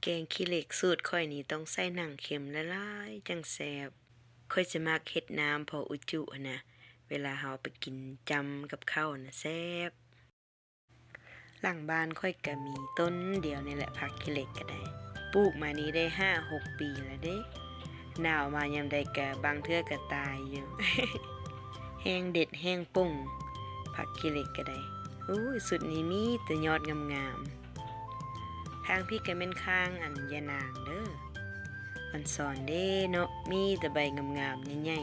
ແກງຂີ້ເຫຼັກສູດຂ້ອຍນີ້ຕ້ອງໃສ່ໜັງເຂັມຫຼາຍໆ ຈັ່ງແຊບ. ຂ້ອຍຈະມັກເຮັດນ້ຳພໍອຸຈຸຫັ້ນນະ, ເວລາເຮົາໄປກິນຈ້ຳກັບເຂົ້ານະ ແຊບ. ຫຼັງບ້ານຂ້ອຍກະມີຕົ້ນດຽວນີ້ແຫຼະ ຜັກຂີ້ເຫຼັກກະໄດ້. ປູກມານີ້ໄດ້ຫ້າຫົກປີແລ້ວເດ້. ໜາວມາຍາມໃດກະບາງເທື່ອກະຕາຍຢູ່. ແຮງເດັດແຮງປົ່ງ ຜັກຂີ້ເຫຼັກກະໄດ້. ໂອ້ຍ ຊຸດນີ້ມີແຕ່ຍອດງາມໆ. ທາງພີ້ກະແມ່ນຂ້າງອັນຍານາງເດີ. ອອນຊອນເດ້ເນາະ, ມີແຕ່ໃບງາມໆໃຫຍ່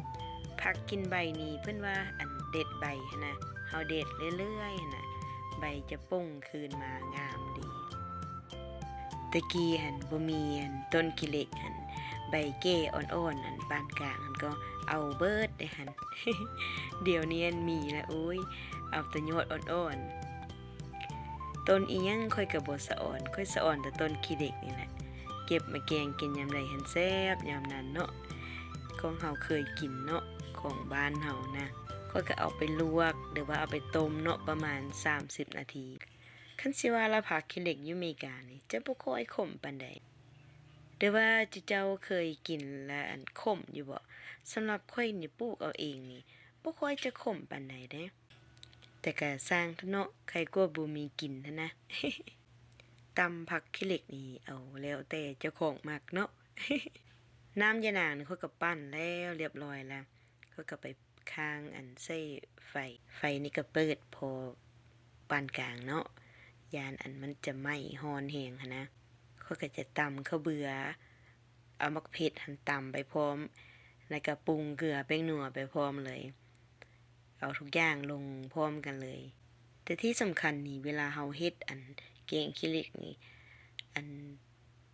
ໆ. ຜັກກິນໃບນີ້ເພິ່ນວ່າອັນເດັດໃບຫັ້ນນະ, ເຮົາເດັດເລື້ອຍໆຫັ້ນນະ, ໃບຈະປົ່ງຄືນມາງາມດີ. ແຕ່ກີ້ຫັ້ນບໍ່ມີອັນຕົ້ນຂີ້ເຫຼັກຫັ້ນ, ໃບແກ່ອ່ອນໆ ອັນປານກາງຫັ້ນກໍເອົາເບິດເດ້ຫັ້ນ. ດຽວນີ້ອັນມີລະ ໂອ້ຍ ເອົາແຕ່ຍອດອ່ອນໆ. ຕົ້ນອີ່ຫຍັງຂ້ອຍກໍບໍ່ສະອອນ, ຂ້ອຍສະອອນແຕ່ຕົ້ນຂີ້ເຫຼັກນີ້ແຫຼະ. ເກັບມາແກງກິນຍາມໃດຫັ້ນແຊບຍາມນັ້ນເນາະ. ຂອງເຮົາເຄີຍກິນເນາະ, ຂອງບ້ານເຮົານະ. ຂ້ອຍກໍເອົາໄປລວກ ຫຼືວ່າເອົາໄປຕົ້ມເນາະ ປະມານສາມສິບນາທີ. ຄັນຊິວ່າລະ ຜັກຂີ້ເຫຼັກຢູ່ເມການີ້ຈະບໍ່ຄ່ອຍຂົມປານໃດ. ຫຼືວ່າເຈົ້າເຄີຍກິນລະອັນຂົມຢູ່ບໍ່? ສຳລັບຂ້ອຍນີ້ປູກເອົາເອງນີ້ ບໍ່ຄ່ອຍຈະຂົມປານໃດເດ້. ແຕ່ກະຊ່າງເຖາະເນາະ, ໄຄກວ່າບໍ່ມີກິນຫັ້ນນະ. ຕຳຜັກຂີ້ເຫຼັກນີ້ເອົາແລ້ວແຕ່ເຈົ້າຂອງມັກເນາະ. ນ້ຳຍານາງນີ້ຂ້ອຍກໍປັ່ນແລ້ວລຽບຮ້ອຍລະ, ຂ້ອຍກໍໄປຄ້າງອັນໃສ່ໄຟ, ໄຟນີ້ກໍເປີດພໍປານກາງເນາະ, ຢ້ານອັນມັນຈະໄໝ້ຮ້ອນແຮງຫັ້ນນະ. ຂ້ອຍກໍຈະຕຳເຂົ້າເບືອ, ເອົາໝາກເຜັດຫັ້ນຕຳໄປພ້ອມ, ແລ້ວກໍປຸງເກືອແປ້ງນົວໄປພ້ອມເລີຍ. ເອົາທຸກຢ່າງລົງພ້ອມກັນເລີຍ. ແຕ່ທີ່ສຳຄັນນີ້ ເວລາເຮົາເຮັດອັນແກງຂີ້ເຫຼັກນີ້ ອັນ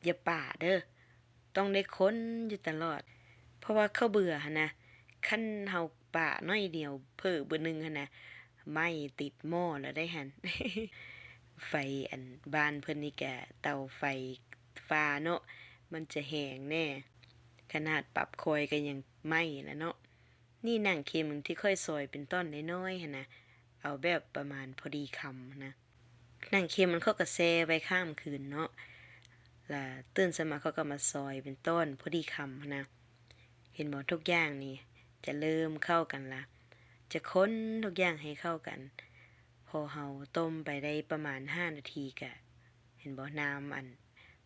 ຢ່າປາເດີ, ຕ້ອງໄດ້ຄົນຢູ່ຕະຫຼອດ. ເພາະວ່າເຂົ້າເບືອຫັ້ນນະ, ຄັນເຮົາປາໜ້ອຍດຽວ ເຜີເບີໜຶ່ງຫັ້ນນະ, ໄໝ້ຕິດໝໍ້ແລ້ວໄດ໋ຫັ້ນ. ໄຟອັນບ້ານເພິ່ນນີ້ກະເຕົາໄຟຟ້າເນາະ, ມັນຈະແຮງແດ່. ຂະໜາດປັບຄ່ອຍກໍຍັງໄໝ້ລະເນາະ. ນີ້ໜັງເຂັມທີ່ຂ້ອຍຊອຍເປັນຕ່ອນນ້ອຍໆຫັ້ນນະ, ເອົາແບບປະມານພໍດີຄຳຫັ້ນນະ. ໜັງເຂັມມັນຂ້ອຍກໍແຊ່ໄວ້ຂ້າມຄືນເນາະ, ລະຕື່ນເຊົ້າມາຂ້ອຍກໍມາຊອຍເປັນຕ່ອນພໍດີຄຳຫັ້ນນະ. ເຫັນບໍ່? ທຸກຢ່າງນີ້ຈະເລີ່ມເຂົ້າກັນລະ, ຈະຄົນທຸກຢ່າງໃຫ້ເຂົ້າກັນ. ພໍເຮົາຕົ້ມໄປໄດ້ປະມານຫ້ານາທີກະ ເຫັນບໍ່? ນ້ຳອັນ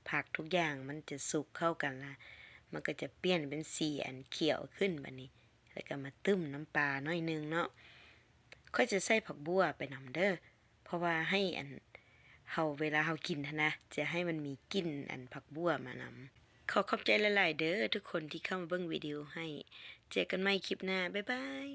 ຜັກທຸກຢ່າງມັນຈະສຸກເຂົ້າກັນລະ, ມັນກໍຈະປ່ຽນເປັນສີອັນຂຽວຂຶ້ນບາດນີ້. ແລ້ວກໍມາຕຶ້ມນ້ຳປາໜ້ອຍໜຶ່ງເນາະ. ຂ້ອຍຈະໃສ່ຜັກບົ່ວໄປນຳເດີ, ເພາະວ່າໃຫ້ອັນເຮົາ ເວລາເຮົາກິນຫັ້ນນະ ຈະໃຫ້ມັນມີກິ່ນອັນຜັກບົ່ວມານຳ. ຂໍຂອບໃຈຫຼາຍໆເດີທຸກຄົນທີ່ເຂົ້າມາເບິ່ງວິດີໂອໃຫ້. ເຈີກັນໃໝ່ຄລິບໜ້າ. ບາຍບາຍ.